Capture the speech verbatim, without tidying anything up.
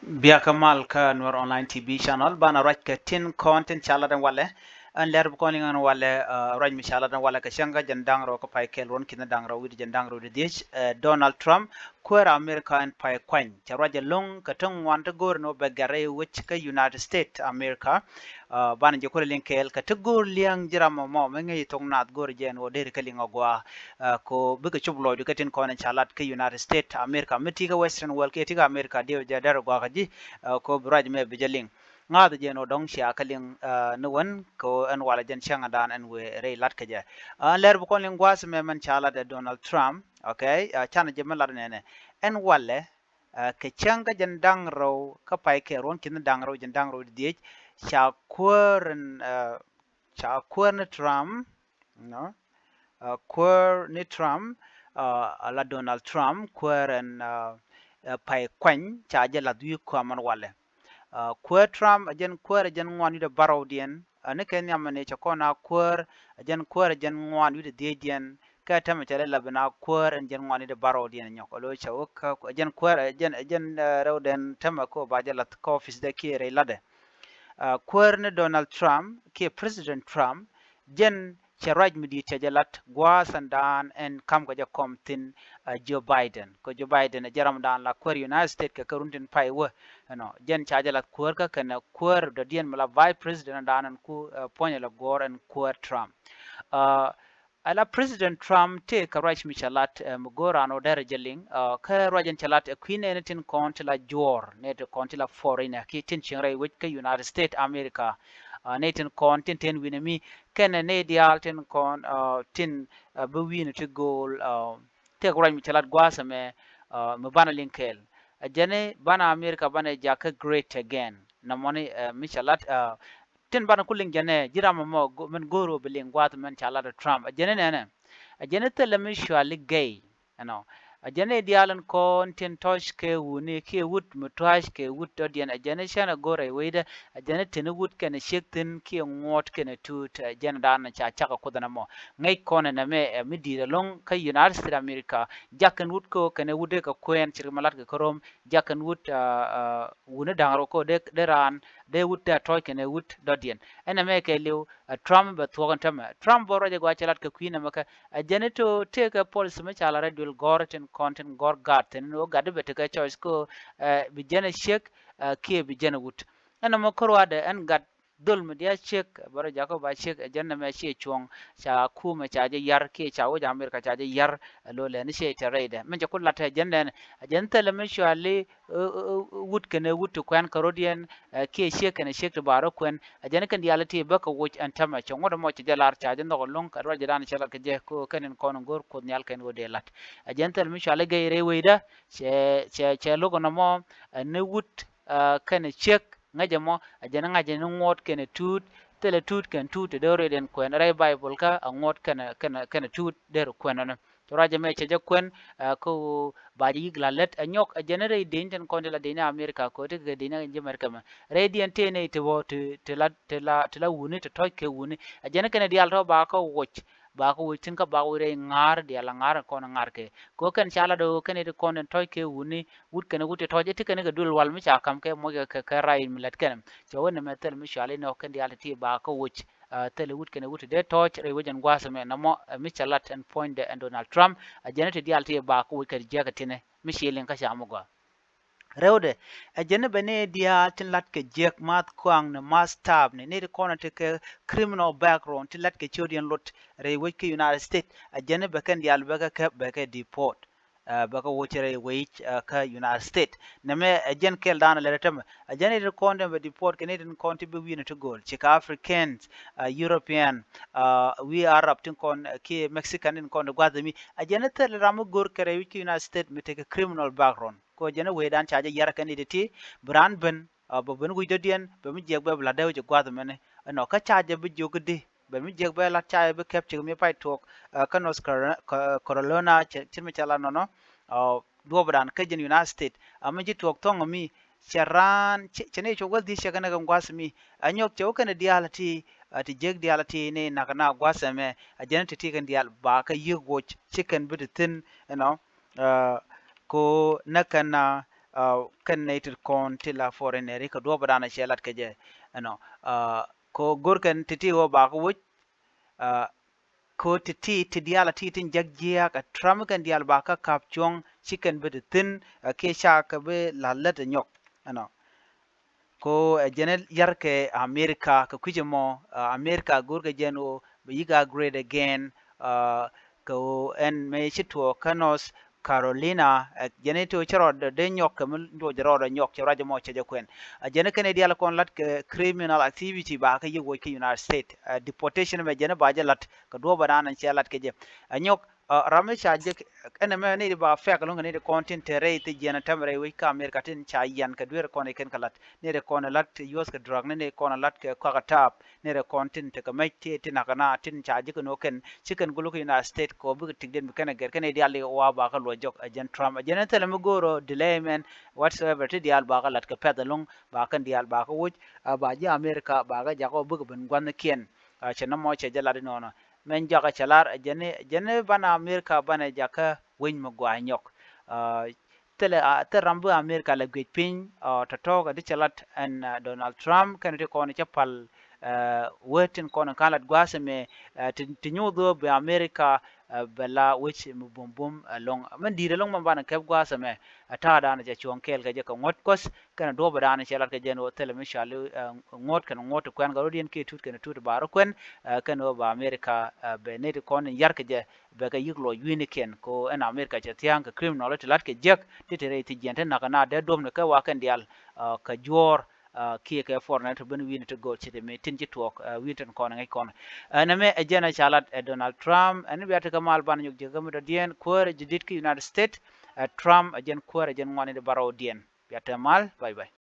Biakä mal kä Nuer Online T V channel, banɛ ruac kɛ tin kɔn tin ca lat ɛn walɛ. Ɛn lɛr bi kɔn liŋ ɛn walɛ, ruac mi ca lat ɛn walɛ kɛ cäŋ kä jɛn da̱ŋ rɛw kä pay kɛl ruɔ̱n ki̱n da̱ŋ rɛw wi̱cdɛ jɛn da̱ŋ rɛw wi̱cdɛ dhiec. Donald Trump, kuäär America ɛn pay kuany, cɛ ruac ɛlɔ̱ŋ kɛ ti ŋuan ti go̱o̱r ni wä bɛ gɛr rɛy wec kä United States America. Banɛ jɛ kulɛ liŋ kɛɛl kɛ ti go̱o̱r lia̱ŋ ji̱ ram mɔmɔ mi ŋäc thok naath go̱o̱r jɛ ɛn wä deri kä liŋ ɔ gɔaa. Ko bikɛ cop lɔcdu kɛ tin kɔn in ca lat kä United States America mi ti kä Western world kiɛ ti kä America diɛ jɛ dɛr guakä ji̱. Ko bi ruac mɛ bi jɛ liŋ ŋa̱th jɛ ɛn wä dɔ̱ŋ cia kä liŋ ni wän ko ɛn walɛ jɛn cäŋ dan ɛn wëë rɛy lat kä jɛ. Ɛn lɛr bi kɔn liŋ gua̱a̱th mɛ mɛn ca lat ɛ Donald Trump, okay. Canɛ jɛ mi lat nɛnɛ ɛn walɛ kɛ cäŋ kä jɛn da̱ŋ rɛw kä pay kɛ ruɔ̱n ki̱n da̱ŋ rɛw jɛn da̱ŋ rɛw di dhiec ca kuäär in ca kuäär ni Trump, no, kuäär ni Trump, ala Donald Trump kuäär ɛn pay kuany ca jɛ lath wi̱i̱ kua̱män walɛ. Kuäär Trump ɛ jɛn kuäär ɛ jɛn ŋuan wi̱cdɛ bärɔwdiɛn, ni kɛ nhiamɛ ni cɛ kɔn a kuäär ɛ jɛn kuäär ɛ jɛn ŋuan wi̱cdɛ dhiecdiɛn. Kɛ tɛmɛ cɛ lɛ lap in a kuäär ɛn jɛn ŋuan wi̱cdɛ bärɔwdiɛn nyɔk alo cɛ wä kä ɛ jɛn kuäär ɛ jɛn ɛ jɛn rɛwdɛn tɛmɛ ko ba jɛ lath kä office dɛ kiɛ rɛy latdɛ. Kuäär ni Donald Trump kiɛ President Trump jɛn cɛ ruac mi di̱i̱t cɛ jɛ lat gua̱a̱th ɛn daan ɛn ka̱m kɛ jɛ kɔm thi̱n. Joe Biden kɛ Joe Biden ɛ jɛ ram daan la kuäär United States kɛ kä run tin pay wä. Ɛnɔ jɛn ca jɛ lath kuäär kä kɛnɛ kuäär dɔ̱diɛn mi la Vice President ɛn daan ɛn ku puɔ̱nyɛ lɛ guɔ̱ɔ̱r ɛn kuäär Trump. Ala President Trump tëë kɛ ruac mi cɛ lat mi go̱o̱r an ɔ derɛ jɛ liŋ kä ruac in cɛ lat ɛ kui̱ nɛɛni tin kɔn ti la juɔ̱ɔ̱r nɛɛ ti kɔn ti la foreigner kiɛ tin cieŋ rɛy wec kä United States America. Nɛɛ tin kɔn tin ten wi̱nɛ mi kɛnɛ nɛɛ diaal tin kɔn tin bi wi̱i̱ni ti go̱o̱l. Tëë kɛ ruac mi cɛ lat gua̱a̱th ɛmɛ mi banɛ liŋ kɛɛl. Ɛ jɛni banɛ America banɛ jakä great again. Nɔmɔni mi cɛ lat tin banɛ ku liŋ jɛnɛ ji̱ ram ɛmɔ min go̱o̱r ɣöö bi liŋ gua̱a̱th mɛn ca lat ɛ Trump. Ɛ jɛni nɛnɛ ɛ jɛni thilɛ mi cuali gay. Ɛnɔ ɛ jɛni diaal in kɔn tin tɔ̱c kɛ wuni kiɛ wut mi tua̱c kɛ wut dɔ̱diɛn. Ɛ jɛni cɛn ɛ go̱r ɛ wecdɛ ɛ jɛni tin wut kɛnɛ ciek thi̱n kiɛ ŋuɔ̱t kɛnɛ tuut. Ɛ jɛn dan ca cak ɛ kuoth ɛn ɛmɔ ŋäc kɔn ɛn ɛmɛ ɛ mi di̱i̱t ɛlɔ̱ŋ kä United States America. Jak kɛn wut kä kɛnɛ wut dee kɛ kuɛɛn cir kɛ mi lat kɛ kä rom. Jak kɛn wut wuni da̱ŋ rɔ ko dee raan dee wut dee a tɔ̱ɔ̱c kɛnɛ wut dɔ̱diɛn. Ɛn ɛmɛ kɛ liw ɛ Trump bɛ thuɔ̱k ɛn tämɛ. Trump bä ruacɛ gɔaa cɛ lat kɛ kui̱ nɛmɛ kɛ ɛ jɛn ito tëëkɛ policy mi ca la rɛy duël gɔ̱r tin kɔn tin gɔ̱r gat thi̱n ni wä gat di bɛ tekɛ choice ko ɛ bi jɛn ɛ ciek kiɛ bi jɛn ɛ wut. Ɛn ɛmɛ kä ruaadɛ ɛn gat dhol mi diaal ciek bä rɔ jakä ba ciek ɛ jɛn nɛmɛ ciɛ cuɔ̱ŋ. Ca kumɛ ca jɛ yar kiɛ ca wec America ca jɛ yar. Ɛ lo̱lɛ ni ciɛ tɛ rɛydɛ min cɛ ku lat ɛ jɛn dɛn ɛ jɛn thilɛ mi cuali wut kɛnɛ wut ti kuɛn kɛ rɔ̱diɛn kiɛ ciek kɛnɛ ciek ti ba rɔ kuɛn. Ɛ jɛn kɛn diaal ti bä kɛ woc ɛn tämɛ cɛ ŋuɔ̱t ɛmɔ cɛ jɛ lar ca jɛ nhɔk ɛlɔ̱ŋ kɛ ruac jɛ dan cɛ lat kɛ jɛ ko kɛn in kɔn in go̱r kuoth nhial kɛn wä dee lat. Ɛ jɛn thilɛ mi cuali gɛy rɛy wecdä cɛ cɛ cɛ lo̱k ɛn ɛmɔ ni wut kɛnɛ ciek ŋäcɛ mɔ ɛ jɛn ŋa̱cɛ ni ŋuɔ̱t kɛnɛ tuut. Thilɛ tuut kɛn tuut te dee rɔy den kuɛn rɛy Baibol kä ɛ ŋuɔ̱t kɛnɛ kɛnɛ kɛnɛ tuut der kuɛn ɔnɔ. Cɛ ruacɛ mɛ cɛ jɛ kuɛn kä ba jɛ yik la lät ɛ nyɔk ɛ jɛn rɛy deny tin kɔn ti la deny America kɛ ti kɛ deny ji̱ America mɛ rɛy diɛn tëë nɛy ti wä ti ti la ti la ti la wuni ti tɔ̱c kɛ wuni. Ɛ jɛn kɛnɛ diaal tɔ ba kä woc ba kä woc thi̱n kä ba kä woc rɛy ŋa̱a̱r diaal a ŋa̱a̱r kɔn ŋa̱a̱r kɛ. Kɛ kɛn ca lat ɣöö kɛn iti kɔn in tɔ̱c kɛ wuni wut kɛn wut ti tɔ̱c iti kɛn kɛ duël wal mi ca ka̱m kɛ muɔc kɛ kɛ ray mi lät kɛn. Cɛ wä ni mɛ thil mi cuali nɔ kɛn diaal ti ba kä woc thil wut kɛn wut ti dee tɔ̱c rɛy wec ɛn gua̱a̱th ɛmɛ nɔmɔ mi cɛ lat ɛn puɔ̱nydɛ ɛn Donald Trump. A jɛn iti diaal ti ba kä woc kɛ jiäk ɛ tinɛ mi ci liŋ kä ca mi gɔaa. Rɛwdɛ ɛ jɛn ni bɛ ni diaal tin lat kɛ jiäk math kuaŋni math taapni ni ti kɔn ti kɛ criminal background ti lat kɛ ciöt yɛn lot rɛy wec kä United States. Ɛ jɛn ni bɛ kɛn diaal bɛ kɛ kɛp bɛ kɛ deport. Bɛ kɛ woc rɛy wec kä United States. Nɛmɛ ɛ jɛn kɛl da̱a̱n lɛr tämɛ ɛ jɛn ni ti kɔn ti bɛ deport kɛ ni ti kɔn ti bi wi̱i̱ni ti go̱o̱l ci kɛ Africans, European, wi̱i̱ Arab tin kɔn kiɛ Mexican tin kɔn ti gua̱th mi. Ɛ jɛn ni thil ram mi go̱o̱r kɛ rɛy wec kä United States mi tekɛ criminal background. Kɛ jɛn wecdan ca jɛ yar kɛn i̱ ti ti bi raan ben bɛ ben wi̱c dɔ̱diɛn bɛ mi jiɛk bɛ bi la̱t dee wi̱c gua̱th mɛni. Ɛnɔ kä ca jɛ bi jiök i̱di bɛ mi jiɛk bɛ la̱t ca jɛ bi kɛp cik mi pay tuɔɔk. Kä North Carolina cin mi ca la nɔnɔ duɔɔpdan kä jɛn United States. A mi ci tuɔɔk thɔŋ mi cɛ raan cɛ ni cuɔk wä dhiec cɛ kɛn kɛ gua̱th mi. A nyɔk cɛ wä kɛn diaal ti ti jiɛk diaal ti ni nak na gua̱th ɛmɛ. A jɛn ti ti kɛn diaal ba kä yiëk woc ci kɛn bi ti thi̱n. Ɛnɔ ko nä kɛn na kɛn nɛy ti kɔn ti la foreigneri kɛ duɔ̱ɔ̱p ɛ dan ɛ cɛ lat kɛ jɛ ɛnɔ. Ko go̱r kɛn ti ti ɣöö bakä woc ko ti ti ti diaal a ti tin jak jiääk ɛ Trump kɛn diaal bakä ka̱p cuɔ̱ŋ ci kɛn bi ti thi̱n kiɛ ca kɛ bi la̱th lät ɛ nyɔk ɛnɔ. Ko ɛ jɛn ɛ yar kɛ America kɛ kui̱c ɛmɔ, America go̱r kɛ jɛn ɣöö bɛ yi̱k a great again. Kɛ ɣöö ɛn mëë ci tuɔɔk kä North Carolina, ɛ jɛn ɛ ti ɣöö cä rɔɔdɛ dee nyɔk kɛ mi luɔc rɔɔdɛ nyɔk cɛ ruac ɛmɔ cɛ jɛ kuɛn. Ɛ jɛn ɛ kɛn ɛ diaal kɔn la̱t kɛ criminal activity ba kɛ yi̱k woc kä United States. Deportation mɛ jɛn ɛ ba jɛ la̱t kɛ duɔ̱ɔ̱p ɛ dan cɛ la̱t kɛ jɛ. Ɛ nyɔk ram mi ca jek ɛn ɛmɛ ni di ba fɛk lo̱ŋ ni di kɔn tin te rɛy thi jiɛn tɛm rɛy wec kä America tin ca yian kɛ duer kɔn iken kɛ lat ni di kɔn lat U S kɛ drug ni di kɔn lat kɛ kɔk a tap ni di kɔn tin te kɛ mɛc ti ti nak na tin ca jek ni kɛn ci kɛn gulu kɛ United States kɔ bik tik den bi kɛn a gɛr kɛn idial di wa ba kɛ luɔ jɔk a jɛn Trump a jɛn thɛlɛ mi goro delay mɛn whatsoever ti dial ba kɛ lat kɛ pɛth lo̱ŋ ba kɛn dial ba kɛ wuc a ba ji̱ America ba kɛ jakɔ bik ben gua̱n kiɛn. Cɛ nɔmɔ cɛ jɛ lat inɔnɔ mɛn jakä cɛ lar jɛn jɛn banɛ America banɛ jakä weny mi gɔaa nyɔk. Thilɛ thil ram bi America lɛ guic piny tɔ̱tɔ̱ kɛ di cɛ lat ɛn Donald Trump kɛn ti kɔn cɛ pal wee tin kɔn ka̱n lat gua̱a̱th ɛmɛ ti nyuuth ɣöö bi America bɛ la wec mi bumbum ɛlɔ̱ŋ mɛn di̱i̱t ɛlɔ̱ŋ mɛn banɛ kɛp gua̱a̱th ɛmɛ. Ta̱a̱ danɛ cɛ cuɔ̱ŋ kɛɛl kɛ jɛ kɛ ŋuɔ̱t kuɔth kɛn duɔ̱ɔ̱p ɛ danɛ cɛ lat kɛ jɛn ɣöö thilɛ mi cɔal i̱ ŋuɔ̱t kɛn ŋuɔ̱t ti kuɛn kɛ rɔ̱diɛn kiɛ tut kɛn tut ba rɔ kuɛn. Kɛn ɣöö ba America bɛ nɛy ti kɔn in yar kɛ jɛ bɛ kɛ yi̱k luɔc wi̱i̱nikiɛn ko ɛn America cɛ thia̱a̱ŋ kɛ criminal ti lat kɛ jiäk ti te rɛy thi jiɛn ti nakä na dee duɔ̱pni kɛ wa kɛn diaal kɛ juɔ̱ɔ̱r kiɛ kɛ foreigner ti ben wi̱i̱ni ti go̱o̱r ci ti mi tin ci tuɔɔk wi̱i̱ni tin kɔn ŋäc kɔn. Ɛn ɛmɛ ɛ jɛn ɛ ca lat ɛ Donald Trump ɛn bia ti kɛ mal ban nyɔk jiäk kɛ mi dɔ̱diɛn kuäär ɛ jadid kä United States. Ɛ Trump ɛ jɛn kuäär ɛ jɛn ŋuani di barɔwdiɛn bia te mal. Bye bye.